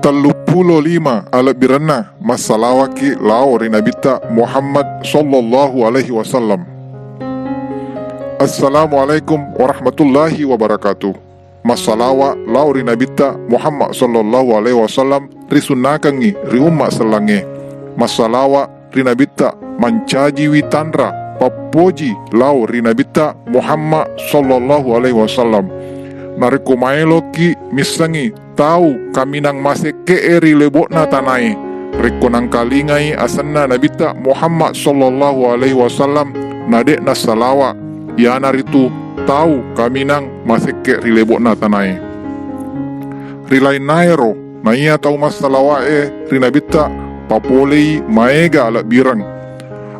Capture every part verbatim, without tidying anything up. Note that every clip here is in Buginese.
Telluppulo lima alebbirenna massalawakki lao ri Nabitta Muhammad sallallahu alaihi wasallam. Assalamualaikum warahmatullahi wabarakatuh. Massalawa lao ri Nabitta Muhammad sallallahu alaihi wasallam risunnakengngi ri umma sellangnge. Massalawa ri Nabitta, mancajiwi tanra pappoji lao ri Nabitta Muhammad sallallahu alaihi wasallam. Narekko maeloki missengngi tau kaminang masekke'e ri lebo'na tanae, rekko nangkalingai asenna Nabitta Muhammad sallallahu alaihi wasallam, na de' nassalawa, iyanaritu tau kaminang masekke' ri lebo'na tanae. Ri lainnaero, naiya tau massalawa'e ri Nabitta papolei maega alebbireng.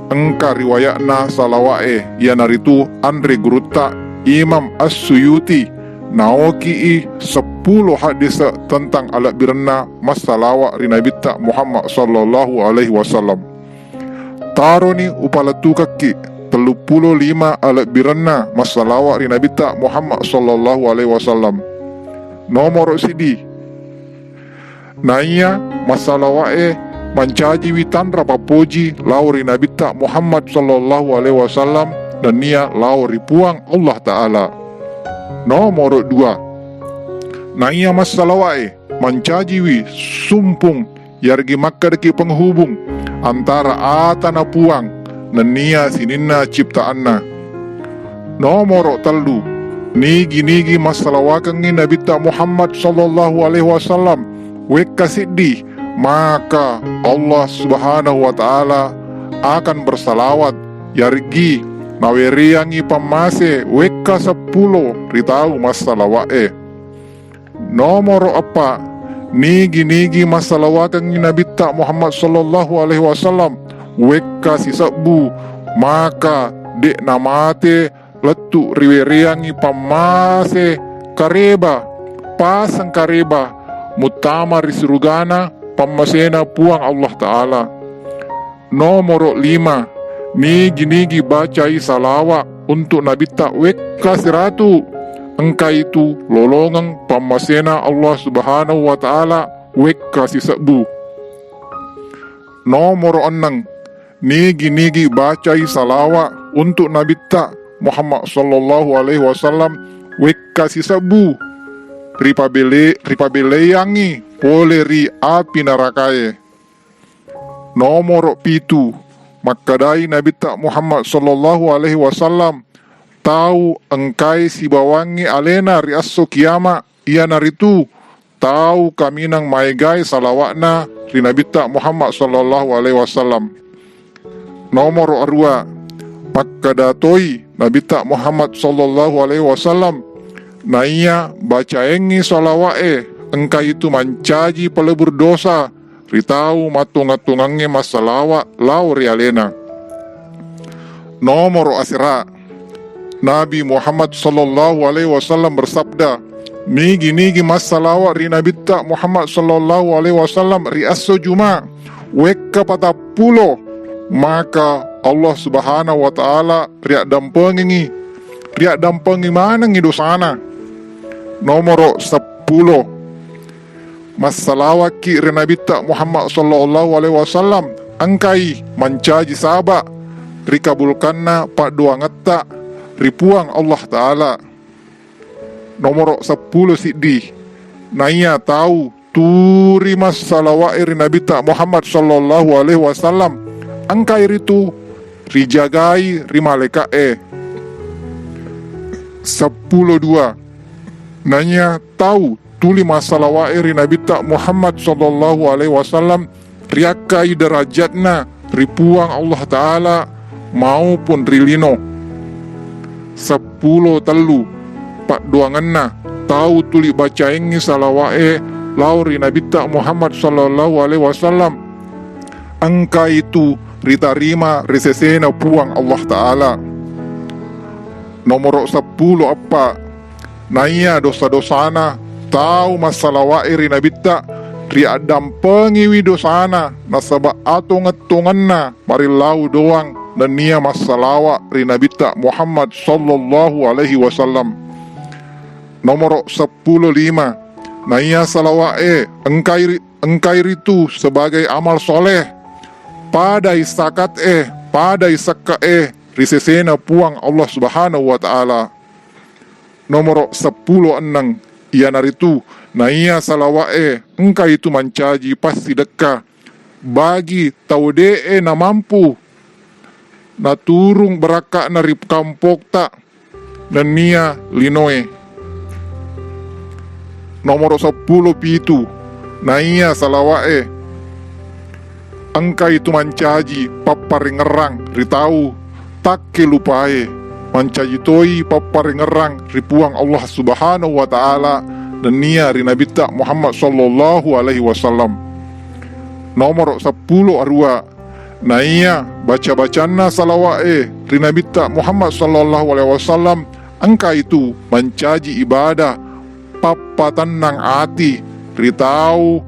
Engka riwaya'na salawa'e, iyanaritu anre gurutta Imam As-Suyuti, naoki'i seppulo haddise' tentang alebbirenna massalawa' ri Nabitta Muhammad sallallahu alaihi wasallam. Taroni upalettukekki telluppulo lima alebbirenna massalawa' ri Nabitta Muhammad sallallahu alaihi wasallam. Nomoro siddi, naiya massalawa'e mancajiwi tanra pappoji lao ri Nabitta Muhammad sallallahu alaihi wasallam nenniya lao ri Puang Allah Ta'ala. Nomoro dua, naiya massalawa'e mancajiwi sumpung, yaregi makkedaki penghubung antara ata na Puang nenniya sininna ciptaanna. Nomoro tellu, nigi-nigi massalawakengngi Nabitta Muhammad sallallahu alaihi wasallam wekka siddi, maka Allah Subhanahu wa Ta'ala akan bersalawat, yaregi nawereangngi pammase wekka seppulo ri tau massalawa'e. Nomoro eppa, nigi-nigi massalawakengngi Nabitta Muhammad sallallahu alaihi wasallam wekka sisebbu, maka de' namate lettu riwereangngi pammase kareba, paseng kareba, muttama ri surugana pammasena Puang Allah Ta'ala. Nomoro lima, nigi-nigi bacai salawa' untuk Nabitta wekka siratu, engkaitu lolongeng pammasena Allah Subhanahu wa Ta'ala wekka sisebbu. Nomoro enneng, nigi-nigi bacai salawa' untuk Nabitta Muhammad sallallahu alaihi wasallam wekka sisebbu, ripabele-, ripabelaiangngi pole ri api narakae. Nomoro pitu, makkedai Nabitta Muhammad sallallahu alaihi wasallam, tau engkae sibawangngi alena ri esso kiama, iyanaritu tau kaminang maegai salawa'na ri Nabitta Muhammad sallallahu alaihi wasallam. Nomoro arua, makkeda toi Nabitta Muhammad sallallahu alaihi wasallam, naiya bacaengngi salawa'e engkaitu mancaji pelebur dosa ri tau mattonga-tongangnge massalawa' lao ri alena. Nomoro asera, Nabi Muhammad sallallahu alaihi wasallam bersabda, nigi-nigi massalawa' ri Nabitta Muhammad sallallahu alaihi wasallam ri esso Juma' wekka patappulo, maka Allah Subhanahu wa Ta'ala riaddampengengngi, riaddampengi manengngi dosana. Nomoro seppulo, massalawakki ri Nabitta Muhammad sallallahu alaihi wasallam, engkai mancaji saba' rikabulkanna paddoangetta ri Puang Allah Ta'ala. Nomoro seppulo siddi, naiya tau turi massalawa'e ri Nabitta Muhammad sallallahu alaihi wasallam, engkai ritu rijagai ri malaika'e. Seppulo dua, naiya tau tuli massalawa'e ri Nabitta Muhammad sallallahu alaihi wasallam, riakkai derajatna ri Puang Allah Ta'ala maupun ri lino. Seppulo tellu, paddoangenna tau tuli bacaengngi salawa'e lao ri Nabitta Muhammad sallallahu alaihi wasallam, engkaitu ritarima ri sesena Puang Allah Ta'ala. Nomoro seppulo eppa, naiya dosa-dosana tau massalawa'e ri Nabitta, riaddampengiwi dosana nasaba' atongeng-tongenna marillau doang nenniya massalawa' ri Nabitta Muhammad sallallahu alaihi wasallam. Nomoro seppulo lima, naiya salawa'e engkai ri-, engkai ritu sebagai amal soleh, padai sakat'e, padai sekke'e ri sesena Puang Allah Subhanahu wa Ta'ala. Nomoro seppulo enneng, iyanaritu naiya salawa'e engkai tu mancaji passidekka bagi tau de'e namampu naturung barakka'na ri kampokta nennia linoe. Nomoro seppulo pitu, naiya salawa'e engkai tu mancaji papparengngerang ri tau takkelupae, mancaji toi papparengngerang ri Puang Allah Subhanahu wa Ta'ala nennia ri Nabitta Muhammad sallallahu alaihi wasallam. Nomoro seppulo arua, naiya baca-bacanna salawa'e ri Nabitta Muhammad sallallahu alaihi wasallam engkai tu mancaji ibadah pappatennang ati ri tau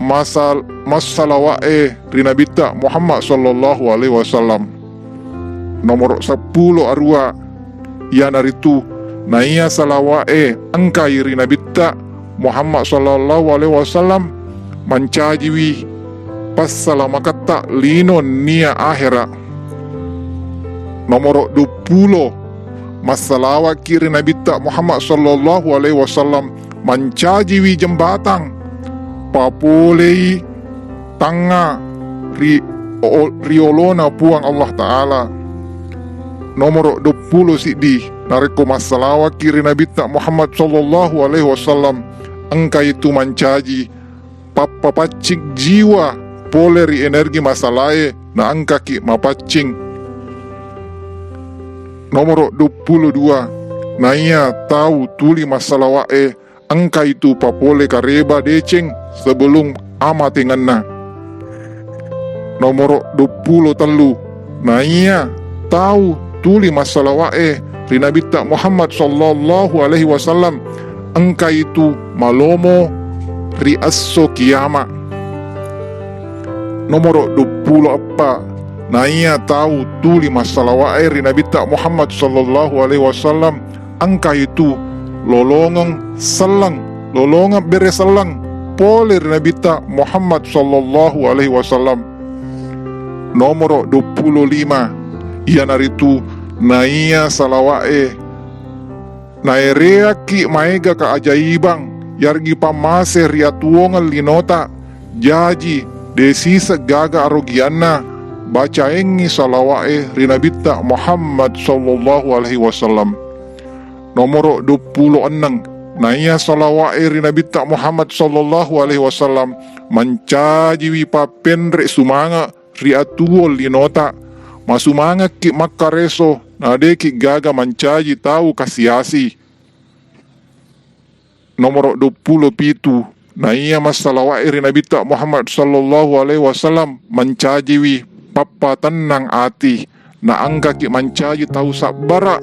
masal-, massalawa'e ri Nabitta Muhammad sallallahu alaihi wasallam. Nomoro seppulo arua, iyanaritu naiya salawa'e engkai ri Nabitta Muhammad sallallahu alaihi wasallam mancajiwi passalamakatta lino nennia ahera. Nomoro duappulo, massalawa'ki ri Nabitta Muhammad sallallahu alaihi wasallam mancajiwi jembatang papolei tangnga ri o-, ri olona Puang Allah Ta'ala. Nomoro duappulo siddi, narekko massalawa'ki ri Nabitta Muhammad sallallahu alaihi wasallam engkai tu mancaji pappapaccing jiwa pole ri energi masalae naengkaki mapaccing. Nomoro duappulo dua, naiya tau tuli massalawa'e engkai tu papole kareba deceng sebelum amatengenna. Nomoro duappulo tellu, naiya tau tuli massalawa'e ri Nabitta Muhammad sallallahu alaihi wasallam engkai tu malomo ri esso kiama. Nomoro duappulo eppa, naiya tau tuli massalawa'e ri Nabitta Muhammad sallallahu alaihi wasallam engkai tu lolongeng selleng, lolongeng bere selleng pole ri Nabitta Muhammad sallallahu alaihi wasallam. Nomoro duappulo lima, iyanaritu naiya salawa'e naereakki maega keajaiban yargi pammase ri atuwongeng linota, jaji de siseng gaga arogianna bacaengngi salawa'e ri Nabitta Muhammad sallallahu alaihi wasallam. Nomoro duappulo enneng, naiya salawa'e ri Nabitta Muhammad sallallahu alaihi wasallam mancajiwi pappenre sumanga ri atuwong linota. Masumangakki makkareso, nadeki gaga mancaji tau kasiasi. Nomoro duappulo pitu, naiya massalawa'e ri Nabitta Muhammad sallallahu alaihi wasallam mancajiwi pappatennang ati, naengkaki mancaji tau sabbara.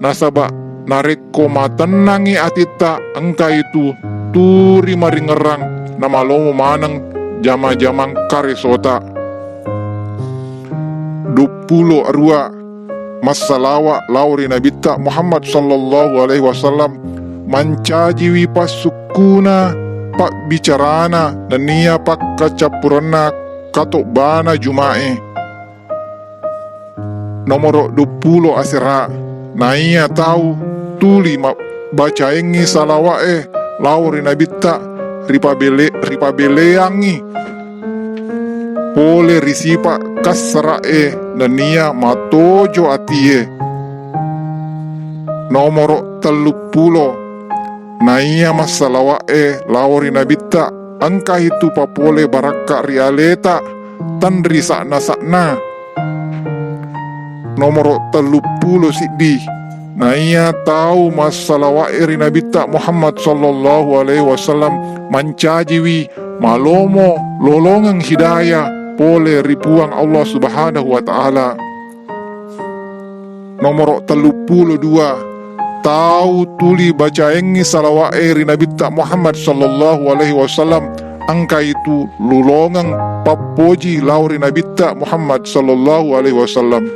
Nasaba narekko matennangi atitta, engkai tu turi maringerrang namalomo maneng jama-jamang karesota. Duappulo arua, massalawa lao ri Nabitta Muhammad sallallahu alaihi wasallam mancajiwi passukkuna pabbicarana nennia pakkacappurenna katobbana Juma'e. Nomoro duappulo asera, naiya tau tuli mabbacaengngi salawa'e lao ri Nabitta ripabele-, ripabeleangngi pole ri sipa kassara'e nennia matojo atie. Nomoro telluppulo, naiya massalawa'e lao ri Nabitta engkai tu papole barakka ri aleta, tenri sa'na-sa'na. Nomoro telluppulo siddi, naiya tau massalawa'e ri Nabitta Muhammad sallallahu alaihi wasallam mancajiwi malomo lolongeng hidayah pole ri Puang Allah Subhanahu wa Ta'ala. Nomoro telluppulo dua, tau tuli bacaengngi salawa'e ri Nabitta Muhammad sallallahu alaihi wasallam engkai tu lolongeng pappoji lao ri Nabitta Muhammad sallallahu alaihi wasallam.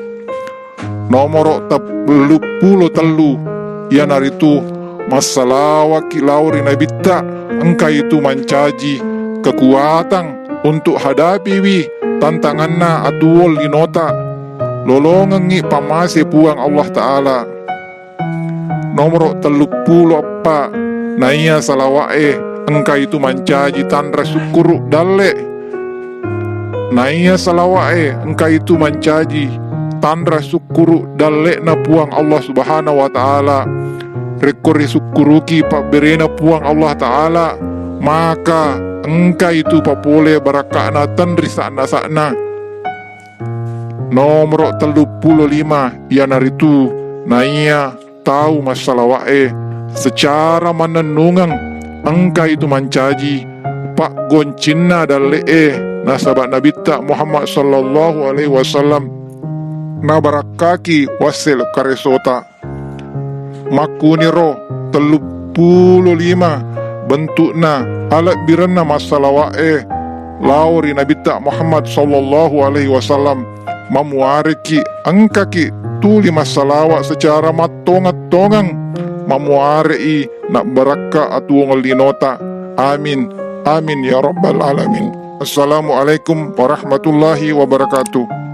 Nomoro telluppulo tellu, iyanaritu massalawa'ki lao ri Nabitta engka itu mancaji kekuatan untuk hadapiwi tantanganna atuwong linota. Lolongengngi pammase Puang Allah Ta'ala. Nomoro telluppulo eppa, naiya salawa'e engka itu mancaji tanra sukkuru dalle. Naiya salawa'e engka itu mancaji tanra sukkuru dalle'na Puang Allah Subhanahu wa Ta'ala. Rekko risukkuruki pabberena Puang Allah Ta'ala, maka engka itu papole barakka'na tenri sa'na-sa'na. Nomoro telluppulo lima, iyanaritu naiya tau massalawa'e secara mannennungeng engka itu mancaji paggoncinna dalle'e, nasaba Nabitta Muhammad sallallahu alaihi wasallam nabarakkaki wassel karesota. Makkuniro telluppulo lima bentu'na alebbirenna massalawa'e lao ri Nabitta Muhammad sallallahu alaihi wasallam. Mamuareki engkaki tuli massalawa secara mattongeng-tongeng, mamuare'i nabbarakka atuwongeng linota. Amin, amin ya rabbal alamin. Assalamualaikum warahmatullahi wabarakatuh.